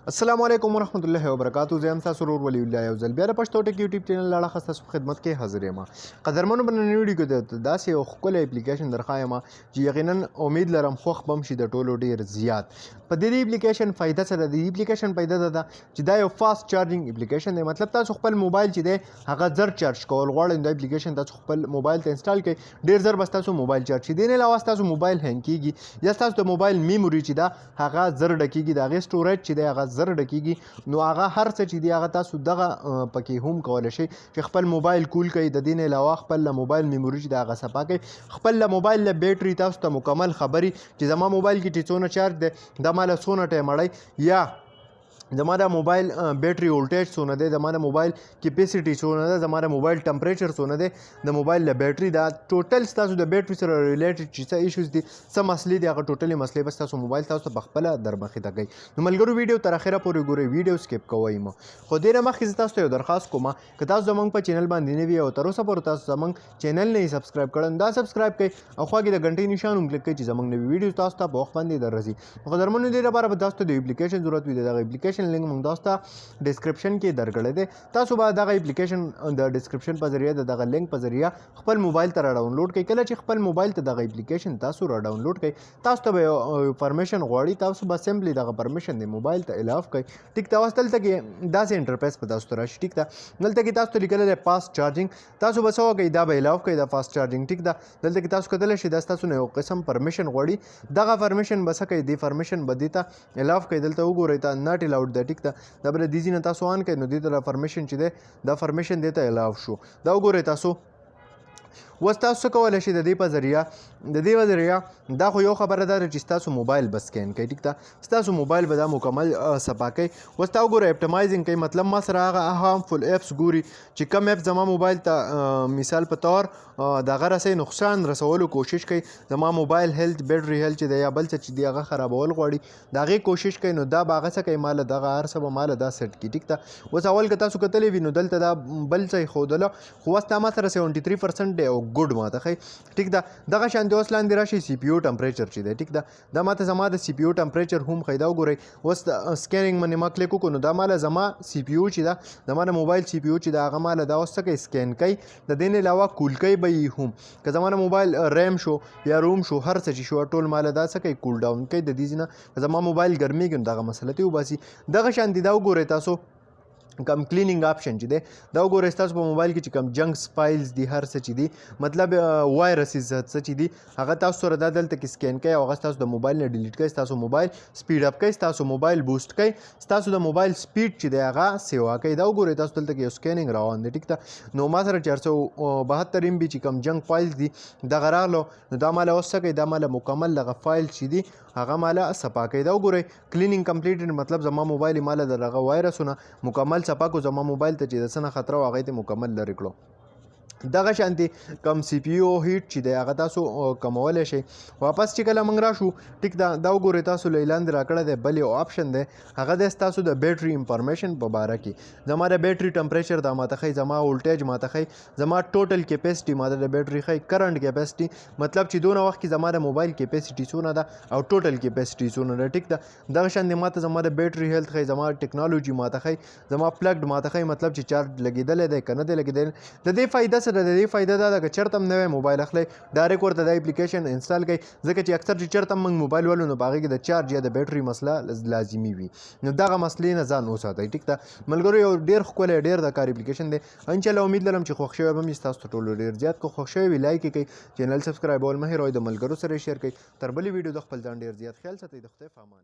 السلام علیکم ورحمت الله وبرکاتو. زه یم ستاسو ورور ولی الله، یو ځل بیا د پښتو ټک یوټیوب چینل له اړخه ستاسو په خدمت کې حاضر یم. قدرمنو، په نننۍ ویډیو کې درته داسې یو ښکلی اپلیکیشن درښایم چې یقینا امید لرم خوښ به هم شي د ټولو ډېر زیات. په دې اپلیکیشن فایده څه ده؟ د دې اپلیکیشن فایده دا ده چې دا یو fast charging application دی. مطلب تاسو خپل موبایل چې دی هغه زر چارج کول غواړئ، دا اپلیکیشن تاسو خپل موبایل ته انسټال کړئ، ډېر زر به ستاسو موبایل چارج شي. دې نه علاوه ستاسو موبایل هینګ کیږي یا ستاسو د موبایل میموري چې ده هغه زر ډکیږي، د هغې سټوریج چې دی هغه زر ډکیږي، نو هغه هر څه چې دی هغه تاسو دغه پکې هم کولی شئ چې خپل موبایل کول کوي. د دې نه علاوه خپل له موبایل میموري چې ده هغه صفا کوي، خپل له موبایل له بیټري تاسو ته مکمل خبري چې زما موبایل کې چې څونه چارج دی، دا ما له څونه ټایم اړی، یا زما د موبایل بیټري ولټیج څونه دی، زما د موبایل کیپیسټي څونه ده، زما د موبایل ټمپریچر څونه دی، د موبایل له بیټري، دا ټوټل ستاسو د بیټري سره ریلیټډ چې څه ایشوز دي، څه مسلې دي، هغه ټوټلې مسلې به ستاسو موبایل تاسو ته په خپله در مخې ته کوي. نو ملګرو، ویډیو تر اخره پورې ګورئ، ویډیو سکیپ کوئ مه. خو دې نه مخکې زه تاسو ته یو درخواست کوم، که تاسو زموږ په چینل باندې نوي او تر اوسه پورې تاسو زموږ چینل نه یې سبسکرایب کړی، نو دا سبسکرایب کړئ او خوا کې د ګنټې نشان هم کلیک کړئ چې زموږ نوي ویډیو تاسو ته په وخت باندې در رسي. نو قدرمنو، دې لپاره به تاسو ته د اپلیکیشن ضرورت وي. د دغه اپلیکیشن لینک موږ تاسو ته ډیسکرپشن کې درکړی دی. تاسو به دغه اپلیکیشن د ډیسکرپشن په ذریعه، د دغه لینک په ذریعه خپل موبایل ته را ډاونلوډ کړئ. کله چې خپل موبایل ته دغه اپلیکیشن تاسو را ډاونلوډ کړئ، تاسو ته به یو پرمیشن غواړي، تاسو به سمپلی دغه پرمیشن د موبایل ته الاف کړئ. ټیک ده؟ اوس دلته کې داسې انټرفیس به تاسو ته راشي. ټیک ده؟ دلته کې تاسو ته لیکلی دی فاست چارجینګ. تاسو به څه وکړئ؟ دا به الاف کړئ، دا فاست چارجینګ. ټیک ده؟ دلته کې تاسو کتلی شئ، دا ستاسو نه یو قسم پرمیشن غواړي. دغه پرمیشن به څه کوي؟ دې پرمیشن به دې ته الاف کوي. دلته وګورئ ته، ناټ الاوډ ده. ټیک ده؟ دا به دې ځای نه تاسو آن کړئ، نو دې ته پرمیشن چې دی، دا پرمیشن دې ته الاو شو. دا وګورئ تاسو، اوس تاسو څه کولی شئ د دې په ذریعه؟ د دې په ذریعه دا خو یو خبره ده چې ستاسو موبایل به سکین کوي. ټیک ده؟ ستاسو موبایل به دا مکمل صفا کوي. اوس تا وګوره، اپټمایزینګ کوي، مطلب ما سره هغه هارمفول اپس ګوري چې کوم اپ زما موبایل ته مثال په طور دغه رسي نقصان رسولو کوشش کوي، زما موبایل هیلث، بیټري هیلث چې دی یا بل څه چې دی هغه خرابول غواړي، د هغې کوشش کوي. نو دا به هغه څه کوي؟ ماله دغه هر څه به ماله دا سیټ کړي. ټیک ده؟ اوس اول که تاسو کتلی وي، نو دلته دا بل څه یې ښودله، خو اوس دا ما سره 73% دی او ګډ ماته ښایي. ټیک ده؟ دغه شان دی اوس لاندې راشي، سی پي یو ټمپریچر چې دی، ټیک ده، دا ماته زما د سی پي یو ټمپریچر هم ښایي. دا وګورئ، اوس سکینینګ باندې ما کلیک وکړو، نو دا ماله زما سی پي یو چې ده، زما د موبایل سی پي یو چې ده، هغه ماله دا اوس څه کوي؟ سکین کوي. د دې نه علاوه کول کوي به یې هم، که زما د موبایل ریم شو یا روم شو، هر څه چې شو، ټول ماله دا څه کوي؟ کول ډاون کوي. د دې ځای نه که زما موبایل ګرمېږي، نو دغه مسله ترې وباسي. دغه شان دی، دا وګورئ تاسو، کم کلینینګ آپشن چې دی، دا وګورئ، ستاسو په موبایل کې چې کم جنکس فایلز دي، هر څه چې دي، مطلب وایرسز څه چې دي، هغه تاسو سره دا دلته کې سکین کوي او هغه ستاسو د موبایل نه ډیلیټ کوي، ستاسو موبایل سپیډ اپ کوي، ستاسو موبایل بوسټ کوي، ستاسو د موبایل سپیډ چې دی هغه سیوا کوي. دا وګورئ تاسو، دلته کې یو سکینینګ روان دی. ټیک ده؟ نو ما سره 472 ایم بي چې کم جنک فایلز دي دغه راغلو، نو دا ماله اوس څه کوي؟ دا ماله مکمل دغه فایل چې دي هغه ماله صفا کوي. دا وګورئ، کلینینګ کمپلیټډ، مطلب زما موبایل یې ماله د دغه وایرسونه مکمل صفا کو. زما موبایل ته چې د څه نه خطره وه، هغه یې مکمل لرې کړو. دغه شانتي کم سی پي یو هیټ چې دی هغه تاسو کمولی شئ. واپس چې کله موږ راشو، ټیک ده، دا وګورئ تاسو، له لاندې راکړی دی بل یو آپشن دی، هغه دی ستاسو د بیټري انفارمیشن په باره کې. زما د بیټري ټمپریچر دا ماته ښایي، زما ولټیج ماته ښایي، زما ټوټل کیپاسټي ماته د بیټري ښایي، کرنټ کیپاسټي، مطلب چې دونه وخت کې زما د موبایل کیپاسټي څونه ده او ټوټل کیپاسټي څونه ده. ټیک ده؟ دغه شان دی ماته زما د بیټري هیلث ښایي، زما ټکنالوجي ماته ښایي، زما پلګډ ماته ښایي، مطلب چې چارج لګېدلی دی که نه دی لګېدلی. د دې فایده څه ده؟ د دې فایده دا ده که چېرته هم نوی موبایل اخلئ، ډایرکټ ورته دا اپلیکیشن انسټال کړئ، ځکه چې اکثر چې چېرته هم موږ موبایل ولو، نو په هغې کې د چارج یا د بیټري مسله لازمي وي، نو دغه مسلې نه ځان وساتئ. ټیک ده ملګرو؟ یو ډېر ښکلی، ډېر د کار اپلیکیشن دی. انشاءالله امید لرم چې خوښ شوی به مې ستاسو ټولو ډېر زیات. که خوښ شوی وي، لایک یې کړئ، چینل سبسکرایبول مه هېروئ، د ملګرو سره یې شیر کړئ. تر بلې ویډیو د خپل ځان ډېر زیات خیال ساتئ. د خدای په امان.